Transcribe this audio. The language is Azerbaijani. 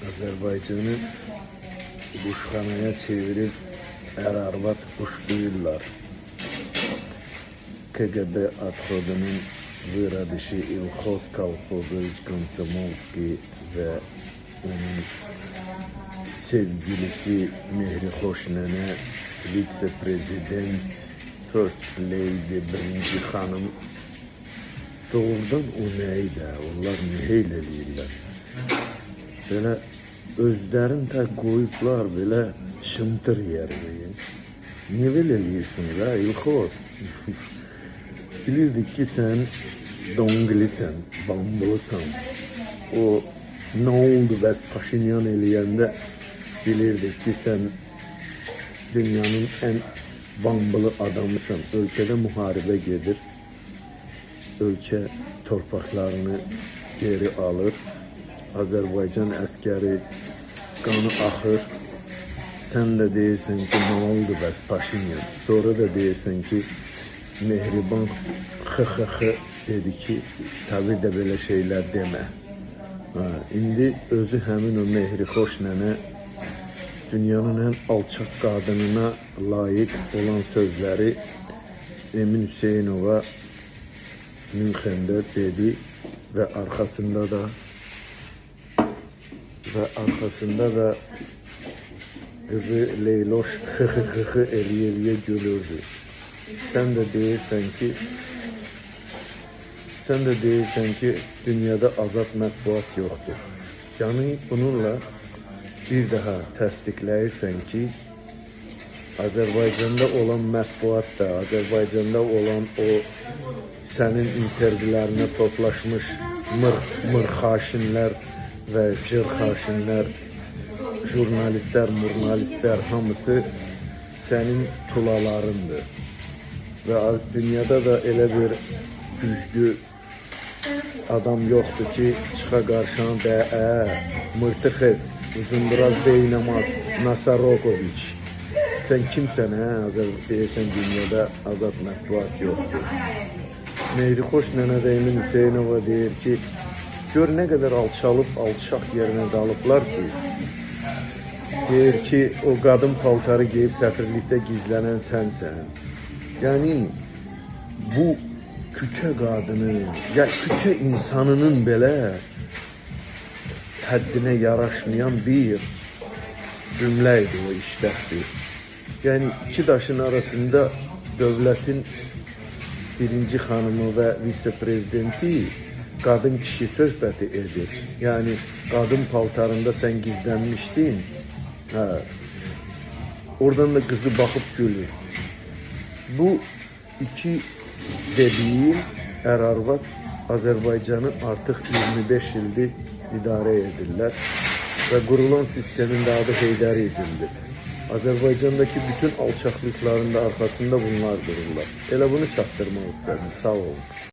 Azərbaycanı quşxanaya çevirib ər-arvad quşlayırlar. KGB отходının выродыши İlxoz Kolxozoviç Komsomolski və onun sevgilisi Mehrixoş nənə, vitse-prezident, First Lady, birinci xanım. Doğrudan o nə idi? Onlar nə eləyirlər? Belə özlərini də qoyublar belə şımtır yerinə. Nə belə eləyirsin la İlxoz? Bilirdik ki sən donglisən, bambılısan. O nə oldu bəs Paşinyan eləyəndə bilirdik ki sən dünyanın ən bambılı adamısan. Ölkədə müharibə gedir. Ölkə torpaqlarını geri alır. Azərbaycan əskəri qanı axır. Sən də deyirsən ki, nə oldu bəs Paşinyan? Sonra da deyirsən ki, Mehriban x-x-x dedi ki, təbii də belə şeylər demə. Ha, indi özü həmin o Mehrixoş nənə dünyanın ən alçaq qadınına layiq olan sözləri Emin Hüseynova Münxendə dedi və arkasında da qızı Leyloş x-x-x eləyə-eləyə gülürdü. Sən də deyirsən ki, dünyada azad mətbuat yoxdur. Yəni bununla bir daha təsdiqləyirsən ki, Azərbaycanda olan mətbuat da, Azərbaycanda olan o sənin intervyularına toplaşmış mırxaşinlər və cırxaşinlər, jurnalistlər, murnalistlər hamısı sənin tulalarındır. Və dünyada da elə bir güclü adam yoxdur ki, çıxa qarşına də, mırtıxız, uzunduraz beynamaz, Nasarokoviç. Sən kimsən, hə? Deyirsən, dünyada azad mətbuat yoxdur. Mehrixoş nənə də Emin Hüseynova deyir ki, gör nə qədər alçalıb, alçaq yerinə dalıblar ki, deyir ki, o qadın paltarı geyib səfirlikdə gizlənən sənsən. Yəni, bu küçə qadını, ya küçə insanının belə həddinə yaraşmayan bir cümlə idi o işlətdi. Yəni, iki daşın arasında dövlətin birinci xanımı və vitse-prezidenti qadın kişi söhbəti edir. Yəni, qadın paltarında sən gizlənmişdin, hə, oradan da qızı baxıb gülür. Bu iki debil ər-arvad Azərbaycanı artıq 25 ildir idarə edirlər və qurulan sistemin də adı Heydərizmdir. Azərbaycandakı bütün alçaqlıqların da arxasında bunlar dururlar. Elə bunu çatdırmaq istədim. Sağ olun.